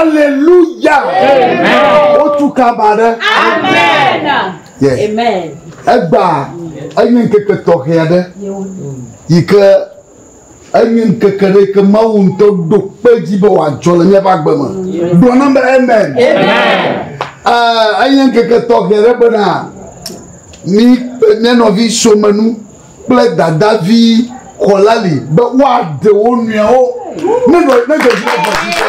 Alléluia. Wotu kaba ɖe. Amen. Yes. Amen. Egba enye ŋkeke tɔxɛ aɖe yi ke enye ŋkeke ɖe yi ke Mawu ŋutɔ ɖo kpe dzi be wòadzɔ le míaƒe agbe me. Gblɔ nam be amen. Ɛɛ, enye ŋkeke tɔxɛ ɖe bena mí kpe mía nɔvi Somenu kple dadavi Xɔlali be woaɖe wo nɔewo. Ne nɔ ne dzɔdzi na dzɔdzi ke.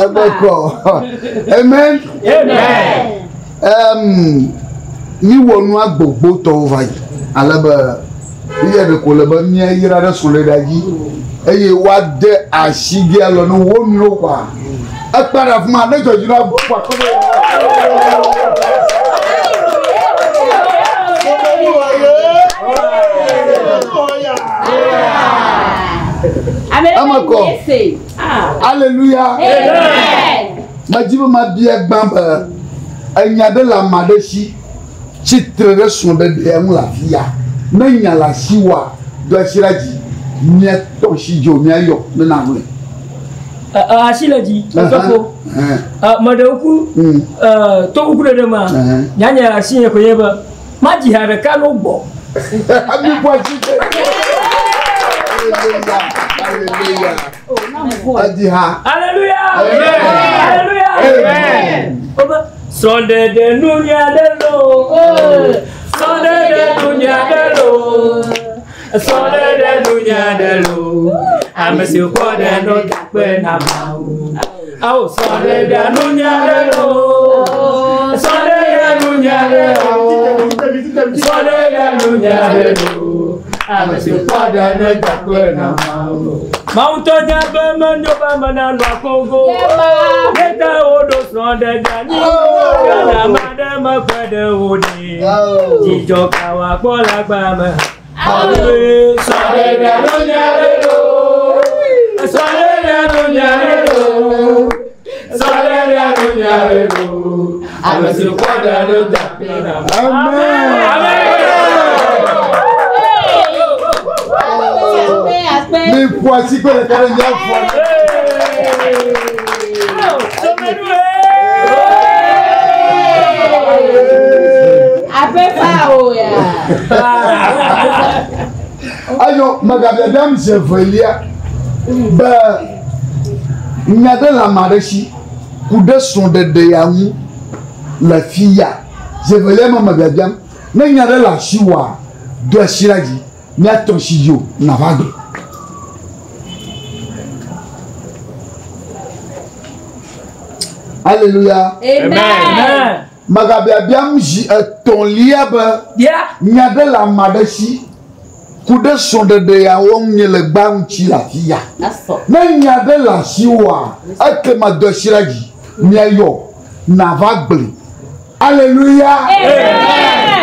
Ebe kɔ. Amen. Amen. Um, míwɔ nua gbogbotɔwo va yi ale be fia ɖeko le be míayra ɖe srɔ̃ɖeɖea dzi eye woade asi ge alɔ ne wo nɔewo kɔa ekpa ɖe afi ma ne dzɔdzi na gbɔ kɔ akɔ Eme kɔ. Alléluia. Medzi be mabia gbã be enya ɖe le ame aɖe si tsitre ɖe srɔ̃ɖeɖea ŋu le afi ya. Ne nya le asiwòa, do asi ɖe dzi. Míatɔ asi dzi o, míayɔ ne nàŋlɔe. Asi le dzi, osɔfo. Meɖe ŋku, to ŋkuɖeɖe mea, nyanya asi nye koe nye be madzi ha ɖeka ne wogbɔ. Mi ƒo asi ɖe. Alléluia. Alléluia. Adi ha. Alléluia. Amen. Alléluia. Amen. Wobe srɔ̃ɖeɖe nunya ɖe loo. Srɔ̃ɖeɖe nunya ɖe loo. Srɔ̃ɖeɖe nunya ɖe loo. Ame si kpɔ ɖe no gakpe na Mawu. Awo srɔ̃ɖeɖe nunya ɖe loo. Srɔ̃ɖeɖe nunya ɖe loo. Srɔ̃ɖeɖe nunya ɖe loo. Ame si kpɔ ɖe no gakpe na Mawu. Mawu tɔ nya be menyo be ame nanɔ akogo. Yeta woɖo srɔ̃ɖeɖe anyi. Ke ame aɖe meƒe ɖe wo ɖi. Dzidzɔ ka wòakpɔ le agba me. Srɔ̃ɖeɖe nunya ɖe loo. Srɔ̃ɖeɖe nunya ɖe loo. Srɔ̃ɖeɖe nunya ɖe loo. Ame si kpɔ ɖe no gakpe na Mawu. Amen. Mi ƒo asi kple ɖeka ɖe mía fɔ. Ayo megabiabiam zi evelia be nya ɖe le ame aɖe si ku ɖe srɔ̃ɖeɖe ya ŋu le fi ya. Zi evelia me mebiabiam ne nya ɖe le asiwòa, do asi ɖe dzi míatɔ asi dzi o nàva gblɔ. Alléluia. Amen. Megabiabiam zi etɔ̃lia be nya ɖe le ame aɖe si ku ɖe srɔ̃ɖeɖe ya wɔm míele gbã ŋuti le afi ya. Ne nya ɖe le asiwòa, ekema do asi ɖe dzi míayɔ nàva gblɔe. Alléluia.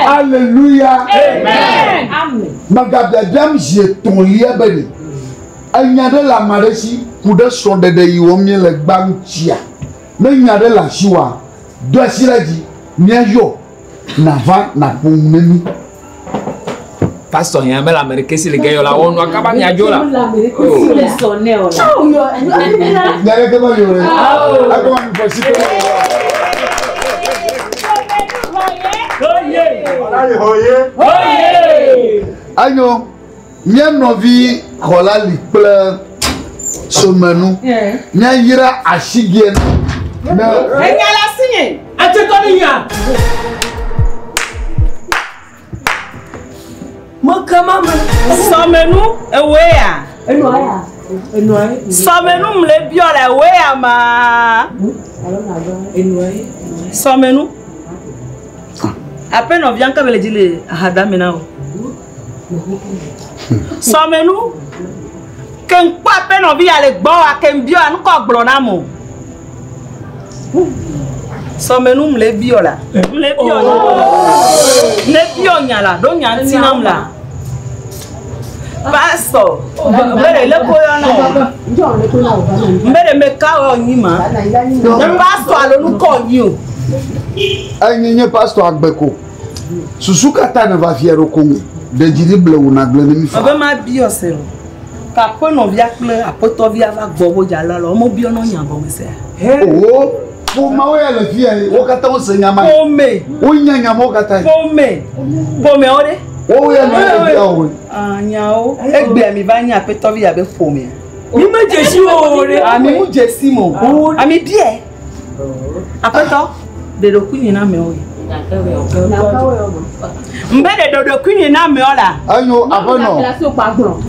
Alléluia. Megabiabiam zi etɔ̃lia be ɖe enya ɖe le ame aɖe si ku ɖe srɔ̃ɖeɖe yi wɔm míele gbã ŋutia. Ne nya ɖe le asiwòa, do asi ɖe dzi míayɔ nàva nàƒo nu ne mí. Pastor yẹn mẹ́la amẹ́ríkà sí lè gẹ́yọ̀ la wọ́n nu akaba mi àjò la. Nya ɖeke meli o ɖe. Ekema mi ƒo asi kple Enyo, mía nɔvi Xɔlali kple Somenu, míayra asigie na ne Enya le asinye. Atsetɔ ni nya. Mekema me. Sɔmenu ewoe ya. Sɔmenu mle biɔ le ewoe ya ma. Sɔmenu. Aƒenɔvia ŋka be le dzi le ahadame na o. Sɔmenu. Ke ŋkpɔ aƒenɔvi ya le gbɔ wa ke ŋbiɔ nu kɔ gblɔ na mo. Sɔmenu mle biɔ la. Mle biɔ nya. Mle biɔ nya la. Ɖo nya ŋuti nam la. Pastor, mbere le ko yɔ na o. Mbere me ka wɔ nyi ma. Pastor alo nu kɔ nyi o. Enye nye pastor Agbeko. Susu katã ne va fia ɖo koŋ. Ɖe dzi ɖi blewu nàgblɔe ne mí faa. Mebe mabiɔ se o. Ke aƒenɔvia kple aƒetɔvia va gbɔ wo dza la, womebiɔ nɔ nya gɔme sea? Oo, ƒomeawo ya le fi ya ye, wo katã wose nya ma. Ƒome. Wonya nya mawo katã. Ƒome. Ƒomeawo ɖe? Wowo ya nɔ ebia wo. Ah, nyawo. Egbea mi va nye aƒetɔvi abe ƒomea. Mi me dzesi o ɖe. Ah, mi mu dzesi mo. Ami biɛ. Aƒetɔ, ɖe ɖokuinye na amewo ye. Mbe ɖe ɖokuinye na amewo la. Enyo, aƒenɔ.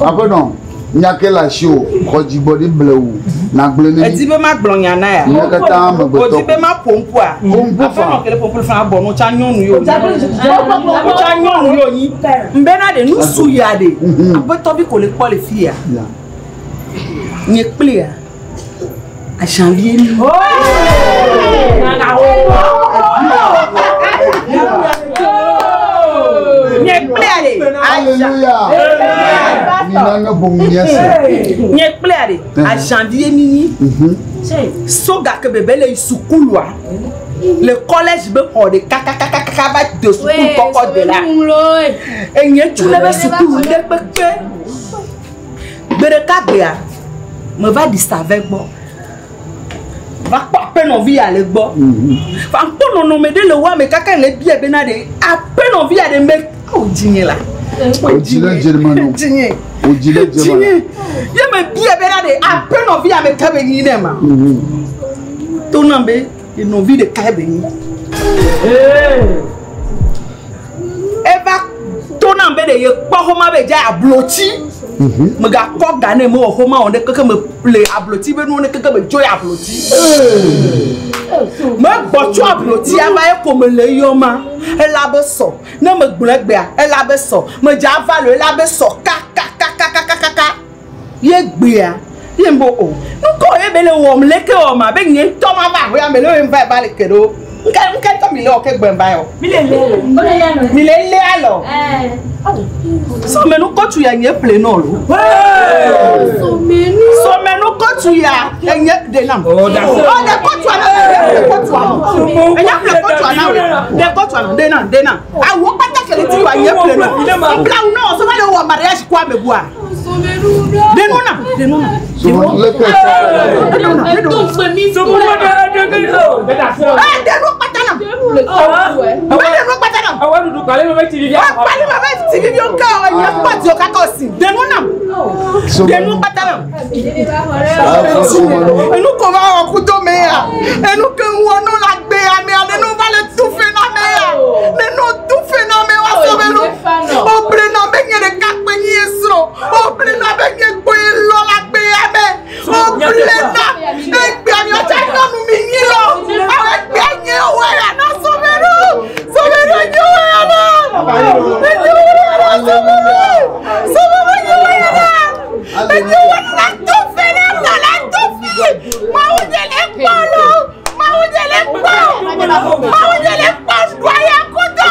Aƒenɔ, nya ke le asiwò, xɔ dzigbɔɖi blewu, nàgblɔe ne mí. Edi be magblɔ nya na ya. Mía katã amegbetɔ. Odi be maƒo ŋkua. Ƒo ŋku faa. Aƒenɔ ke le ƒo ŋku faa bɔ no tsa nyɔnu yo. Wotsa nyɔnu yo nyi. Mbe na ɖe nusu ya ɖe. Aƒetɔ vi ko le kpɔ le fi ya. Nye kpli ya. Ajanvie mi. Nye kpli ya ɖe. Alléluia. Mina ne boŋ míase. Nye kpli ya ɖe. Ajanvie mi nyi. So gake bebe le yi sukulua. Le collège be xɔ ɖe kakakakaka va de sukulu kɔkɔ de la. Enye tsu ne be sukulu ɖe kpekpe. Gbe ɖeka gbea, meva ɖi sa vɛ gbɔ. Va kpɔ aƒenɔvi ya le gbɔ. Va kpɔ nɔnɔme ɖe le wo ame kaka le bia bena ɖe aƒenɔvi ya ɖe me o dzinye la. O dzi ɖe dze me no. Dzinye. O dzi ɖe dze me. Dzinye. Ye me bia bena ɖe aƒenɔvi ya me ke be nyi ne ma. To nam be nɔvi ɖeka be nyi. Eva to nam be ɖe ye kpɔ xɔma be dza ablotsi. Megakɔ ga ne mewɔ xɔma wɔ ne keke me ƒle ablotsi be nuwo ne keke me dzo ablotsi. Megbɔ tso ablotsia va ye ko me le yɔ ma. Ela be sɔ. Ne megblɔ egbea, ela be sɔ. Medza ava lo ela be sɔ kakakakakakaka. Ye gbea. Ye mbo o. Nukɔ ye be le wɔm leke wɔ ma be nye ŋutɔ ma va ahoya me le ye va va le ke ɖo. Nke nke ŋutɔ mi le wɔ ke gbe va yɔ. Mi le le. Mi le le alɔ. Sɔmenu kɔtu ya nye ƒle nɔ lo. Sɔmenu kɔtu ya enye de nam. O, da se. O de kɔtu ana de kɔtu ana. Enye ƒle kɔtu ana o. De kɔtu ana de nam de nam. Awo kpata kele ti wa nye ƒle nɔ. Nbla wu nɔ sɔfɔ le wɔ mariage kɔ ame bua. De nu na de nu na. Leke Ɛ de nu kpata nam. Mɛ de nu kpata nam. Awa dudu kpale me be tsi vivia. Kpali ma bɛ ti vivi o ka o nye kpɔti o kaka o si. De nu nam. De nu kpata nam. Enu ko va wɔ kudo me ya. Enu ke ŋu nu la gbe ya me ya. Nenu va le tu fe na me ya. Nenu tu fe na me wa so be nu. O ble na be nye ɖeka kpe nyi ye srɔ̃. O ble na be nye gbe lɔ la gbe ya me. O ble na egbea mi ɔtsa nyɔnu mi nyi lɔ. Awo egbea nye wɔ ya na so be nu. So be nu nye wɔ ya na. Nye wɔ ya na so be nu. So be nu nye wɔ ya na. Enye wɔ la tu fe na la la tu fe. Mawu nye le kpɔ lo. Mawu nye le kpɔ. Mawu nye le kpɔ ɖua ya kudo.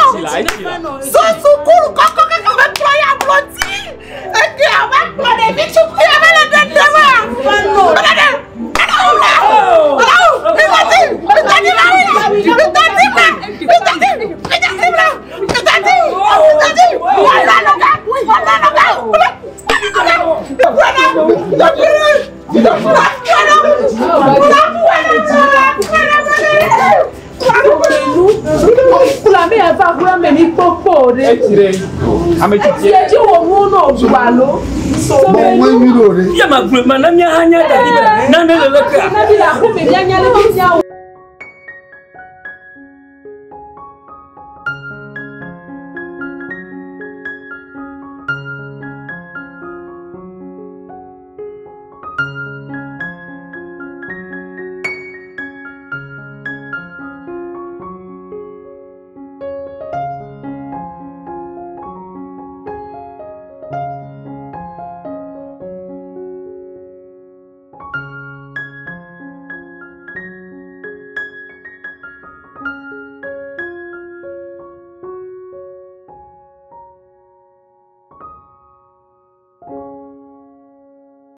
So sukulu kɔkɔ kaka be kplɔ ya blɔti. Eke ava kplɔ ɖevi tsukui ya va le ɖeɖe ma. Ɖeɖe. Ame tsitsi. Bɔn ŋue nyui ɖo ɖe. Ya ma gblɔ ma na mía hã nya da ɖi be nane le leke. Nabi la ko me mía nya le mía o.